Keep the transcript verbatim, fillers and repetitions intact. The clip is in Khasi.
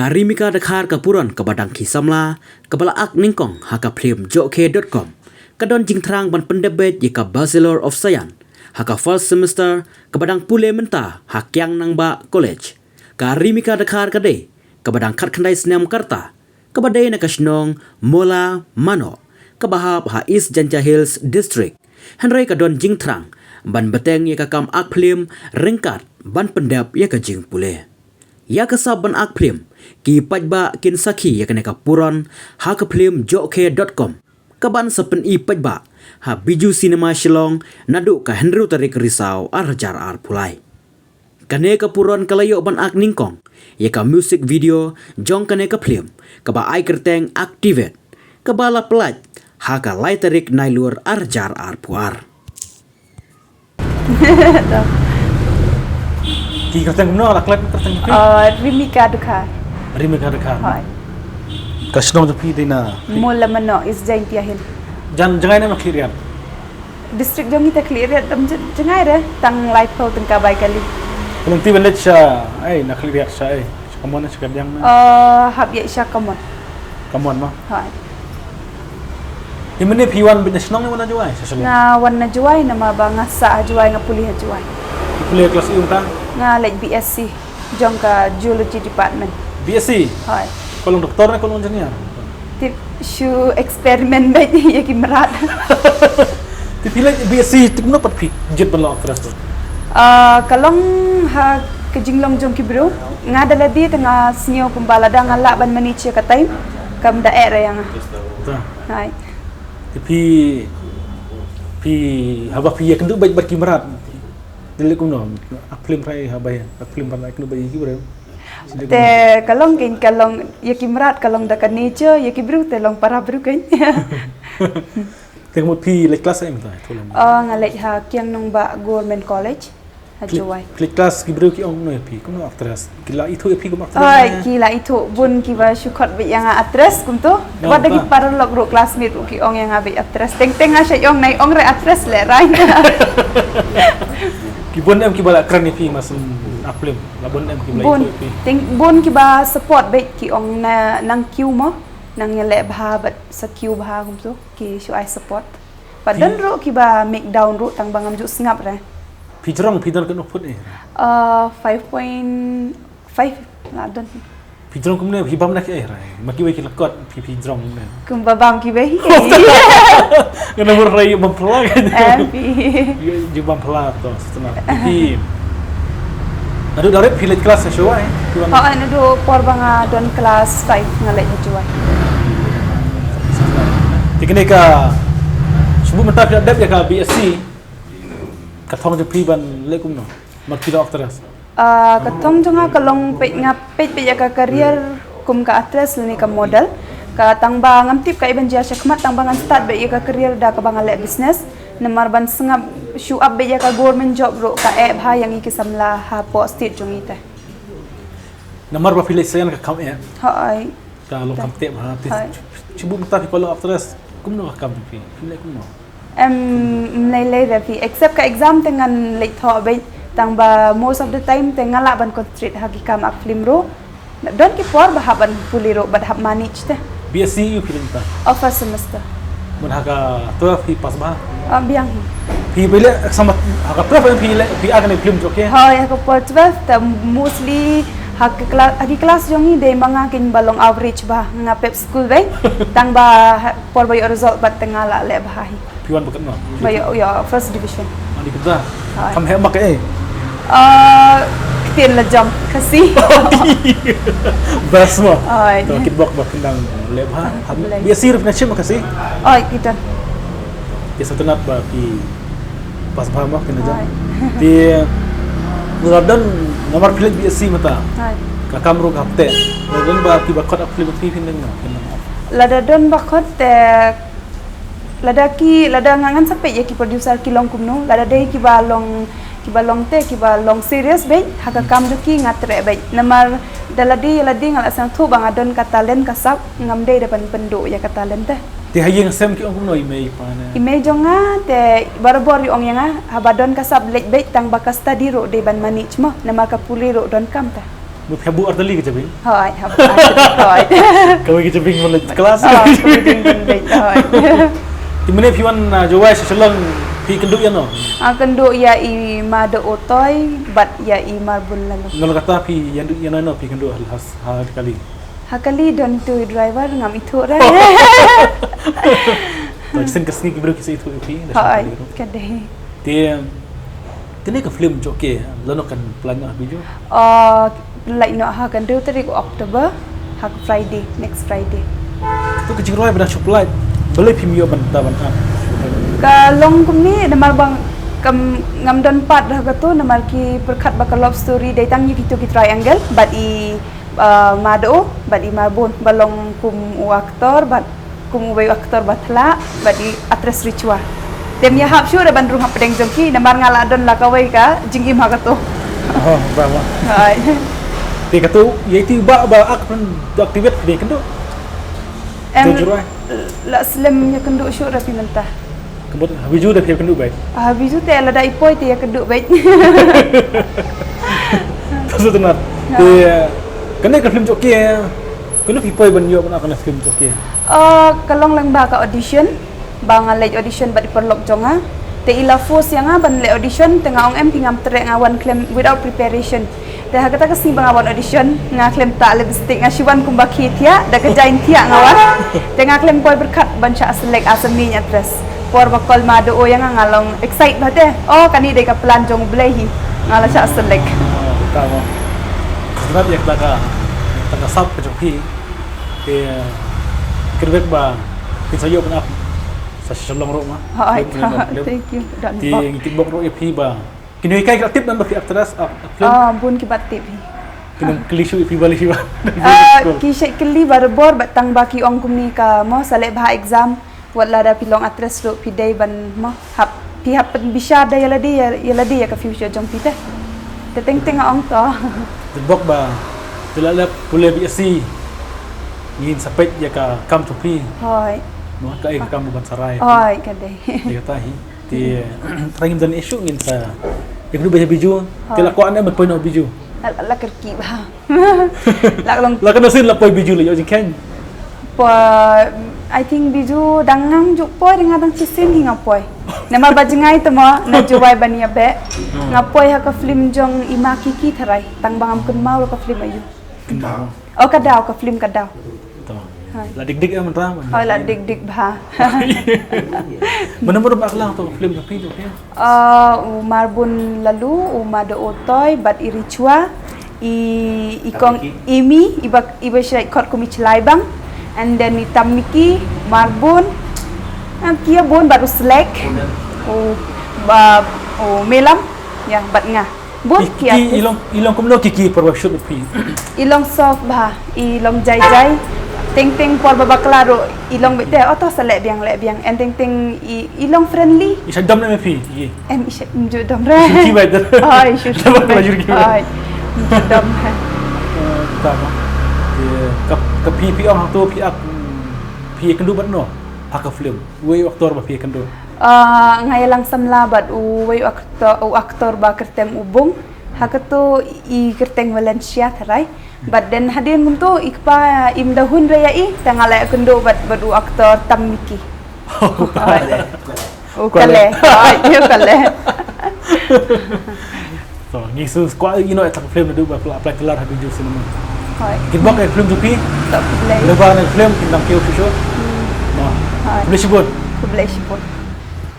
Rimika Dkhar ka puron kaba dang ki samla, kaba la ak nyngkong ha ka phlim Jokhe dot com, ka don jingthrang ban pyndep beit ïa ka Bachelor of Science ha ka first semester, kaba dang pule mynta ha Kiang Nangbah College. Ka Rimika Dkhar ka dei kaba dang khatkhyndai snem ka rta, kaba dei na ka shnong Mola Mano, kaba hap ha East Jaintia Hills District. Hynrei ka don jingthrang ban bteng ïa ka kam ak phlim ryngkat ban pyndep ïa ka jingpule. Ïa ka sap ban ak phlim, ki paidbah kin sakhi ïa kane ka puron ha ka phlim Jokhe dot com, kaban sa pyni paidbah ha Bijou Cinema Shillong naduh ka hynriew tarik Risaw ar hajar arphew lai. Kane ka puron ka la ïoh ban ak nyngkong ïa ka music video jong kane ka phlim, kaba ai kyrteng Activate, kaba la pynlait ha ka lai tarik Nailur ar hajar arphew ar. Ki kyrteng kumno, la klet kyrteng ki? Uh, Rimika Dkhar. Rimika Dkhar. Hoi. Ka shnong jong phi dei na? Mawlamanoh, East Jaintia Hill. Jan jngai ne ma Khliehriat? District jong ngi te Khliehriat dam j-, jngai re, tang laiphew tyngka bai kali. Ka lynti ban leit sha, ai, na Khliehriat sha, ai, sha kamon, sha kadiang na? Uh, hap ïa sha kamon. Kamon ma? Hoi. Ïa mynne phi wan beit na shnong ne wan na Jowai? Sha shnong. Nga wan na Jowai namar ba nga sah ha Jowai, nga pule ha Jowai. Phi pule klas ïa u ta? Nga leit B S C jong ka Geology Department. B S C? Hoi. Ka long doktor ne ka long engineer? Tip shu experiment beit ïa ki mrad. Te phi leit B S C te kumno pat phi jied ban long actress tu? Ah, ka long ha ka jinglong jong ki briew. Nga da lade te nga sngew kumba lada nga lah ban manage ïa ka time, kam da eh re ïa nga. Ta. Hai. Te phi, phi, haba phi ïakynduh bad, bad ki mrad, te leh kumno? Ak phlim, haba ïakynduh bad ki briew, te ka long kein, ka long ïa ki mrad ka long da ka nature, ïa ki briew te long para briew kein. Te ka mut phi leit klas ha ei mynta? Oh, nga leit ha Kiang Nangbah Government College. Ha Jowai. Klik klas ki briew ki ong kumno ïa phi, kumno actress? Ki la ithuh ïa phi kum actress? Oi, ki la ithuh bun kiba shu khot beit ïa nga actress kumto. Wat da ki paralok ruh, classmate ruh ki ong ïa nga beit actress. Teng teng nga shait ong, nai ong re actress lehrain. Ki bun em kiba la kren ïa phi, ma sum ak phlim? La bun em kiba la ithuh ïa phi? Teng bun kiba support beit, ki ong na nang kiew mo, nang ïaleh bha bad sa kiew bha kumto, ki shu ai support. Pat don ruh kiba make down ruh tang ba ngam ju sngap re. Phi jrong, phi don katno phut eh? Uh, five point five la don. Phi jrong kumne, phi bam na ki eh re? Ma kiwei ki la kot, phi, phi jrong kumne? Kumba bam kiwei hi. Nga namar re bam pla kan. Eh, phi. Ju bam pla to, setengah. Phi. Naduh da rit phi leit klas ha Jowai? Oh, naduh por ba nga don klas five nga leit ha Jowai. Te kane ka, shu mynta phi la dep ïa ka B S C, ka thong jong phi ban leh kumno? Ban phi long actress? Ah, ka thong jong nga ka long peit, nga peit beit ïa ka career kum ka actress lane ka model. Ka tang ba ngam tip kaei ban jia shakhmat, tang ba ngan start beit ïa ka career da kaba nga leh business. Namar ban sngap shu ap beit ïa ka government job ruh ka eh bha ïa ngi ki samla hapoh state jong ngi te. Namar ba phi leit saiñ ka kam eh. Hooid. Ka long kam teh bha te. Hooid. Shu mynta phi kwah long actress, kumno ka kam phi? Phi leh kumno? Em, ym lei lei re phi. Except ka exam te ngan leit thoh beit, tang ba most of the time te nga lah ban concentrate ha ki kam ak phlim ruh. Don ki por ba hap ban pule ruh bad hap manage te. B S C ïa u phi mynta? Oh, first semester. Mut ha ka twelve phi pass bha? Ah, biang hi. Phi ba leh exam ha ka twelve phi leh, phi ai kane phlim jong ki? Hooid, ha ka por twelve te mostly ha ka kla-, ha ki klas jong ngi dei ma nga kein ba long average bha, nga pep school beit. Tang ba ha por ba ïoh result bad te nga la leh bha hi. Phi wan ba katno? Ba ïoh, ïoh first division. Ani kata. Hooid. Kam heh mak eh? Ah, ktien la jong Khasi. Best mo. Hooid. To kitbok ba phin dang leh bha. Hooid. B S C ruh phin shim Khasi? Hooid, kita. Te sngewtynnat ba phi pass bha mo, phin jam. Hooid. Te la don, namar phi leit B S C mynta. Hooid. Ka kam ruh ka hap teh. La don ba kiba khot ak phlim phi, phin dang mo, phin dang mo? Lada don ba khot te, lada ki, lada nga ngan sa peit ïa ki producer ki long kumno, lada dei kiba long, kiba long te, kiba long serious beit ha ka kam jong ki, nga treh beit. Namar da lade ïa lade nga la sngewthuh ba nga don ka talent ka sap, ngam dei da ban pynduh ïa ka talent te. Te ha ïing ha sem ki ong kumno i mei i pa ne? I mei jong nga te barabor i ong ïa nga, haba don ka sap leit beit, tang ba ka study ruh dei ban manage mo, namar ka pule ruh donkam te. Mut phi buh artylli ka jabieng. Hooid, hap. Hooid. Kawei ka jabieng ban leit klas. Oh, ka jabieng ban leit, hooid. Te mynne phi wan, ah, Jowai sha Shillong phi kynduh ïa no? Ah, kynduh ïa i Mado Otoi bad ïa i Marbun Laloo. Nalor kata phi ïakynduh ïa no, phi kynduh ha, ha, ha kali? Ha kali don tu i driver ngam ithuh re. To, shisien ka sngi ki briew ki sa ithuh ïa phi da sha kali ruh. Hooid, ka dei. Te, kane ka film Joke, lano kan pynlait noh ha Bijou? Ah, pynlait noh ha ka hynriew tarik October, ha ka Friday, next Friday. To ka jingrwai ba dang shu pynlait, balei phim ïoh ban, ta ban act? Ka long kumne, namar ba kam, ngam don part ha kato, namar ki pyrkhat ba ka love story, dei tang ïa kito ki triangle, bad i, ah, Mado, bad i Marbun, ba long kum u actor, bad kum uwei u actor ba thlak, bad i actress Richwa. Te ym ïahap shuh re ban rung hapdeng jong ki, namar nga la don la kawei ka jingim ha kato. Oh, ba, ba. Hooid. Te kato, ïa iti ba, ba ak pyn, to activate phi dei kynduh? Em, to jingrwai? La slem ïakynduh shuh re phi mynta. Ka mut ha Bijou da phi ïakynduh beit? Ha Bijou te lada i poi te ïakynduh beit. Ka shu tynnat. Te, kane ka film Joke, kane phi poi ban ïoh ban act kane film Joke? Ah, ka long lang ba ka audition, ba nga leit audition bad i paralok jong nga. Te i la force ïa nga ban leit audition, te nga ong em phi ngam treh, nga wan khlem without preparation. Te ha kata ka sngi ba nga wan audition, nga khlem tah lipstick, nga shu wan kumba khie thiah, da ka jaiñ thiah nga wan. Te nga khlem poi pyrkhat ban shah select as a main actress. Por ba call Mado ïa nga, nga long excite bha te. Oh, kane dei ka plan jong U Blei hi. Nga la shah select. Oh, ka mo. Sngewbha ïa kata ka, kata ka sap ka jong phi. Te, kyrpad ba phin sa ïoh ban act sa sha Shillong ruh ma. Hooid, thank you. Don bok. Te ngi tip bok ruh ïa phi ba kino ki kai ki la tip namar phi actress, ah, film? Ah, bun ki ba tip hi. Ki nang kylli shuh ïa phi ba lei phi ba. Ah, ki shait kylli barabor, bad tang ba ki ong kumne ka mo, sa leh bha exam. Wat lada phi long actress ruh phi dei ban mo, hap, phi hap pynbishar da ïa lade, ïa, ïa lade ïa ka future jong phi te. Te teng teng nga ong to. Te bok ba phi la leh pule B S C, ngin sa peit ïa ka kam jong phi. Hooid. Mo, kaei ka kam ban sa rai. Hooid, ka dei. Ïa kata hi. Te, trai ngim don issue, ngin sa ïakynduh beit ha Bijou. Te la kwah ne ban poi noh Bijou? La, la kyrkieh bha. La ka long, la ka sien la poi Bijou la ïoh jingkheiñ? Poi, I think Bijou dang ngam ju poi, dang nga dang shisien hi nga poi. Namar ba jngai te mo, na Jowai ban ïa beh. Hmm. Nga poi ha ka film jong i Ma Kiki tharai, tang ba ngam kynmaw ruh ka film aïu. Kynmaw. Oh, Ka Daw, ka film Ka Daw. To. Hai. La dik dik em mynta. Hooid, la dik dik bha. Mano mano ba khlaiñ to film ka phi to ke? Ah, u Marbun Laloo, u Mado Otoi, bad i Richwa, i, i kong Amy, i ba, i ba shait khot kum i Chlaibang. And then i Tam Miki, Marbun, ah, ki ïa bun bad u Slek. U ba, u Melam, ïa, bad nga. Bun ki, ki artist. I long, i long kumno ki, ki por ba shoot phi? I long soft bha, i long jai jai. Teng teng por ba bakla ruh i long beit te, oh to sa leh biang, leh biang. And teng teng i, i long friendly. I shait dom ne me phi? Em, i shait, ym ju dom re. Shu ki beit. Oh, i shu ki beit. Ai, ym ju dom re. Eh, ta ma. Ka, ka phi, phi ong hangto phi ak, phi ïakynduh bad no ha ka film? Uwei u actor ba phi ïakynduh? Ah, nga ïalang samla bad uwei u actor, u actor ba kyrteng u Bung. Ha kato i kyrteng Valencia tharai. Bad then hadien kumto i kpa im da hun re ïa i, te nga la ïakynduh bad, bad u actor Tam Miki. U Kale. U Kale. Ai, u Kale. To, ngi sngewkwah ïa ino ïa ta ka film naduh ba phi la apply trailer ha Bijou Cinema. Hooid. Kyrpad ïa ka film jong phi. To, khublei. Lada ka film kin dang kiew shuh shuh. Hmm. Hooid. Khublei shibun. Khublei shibun.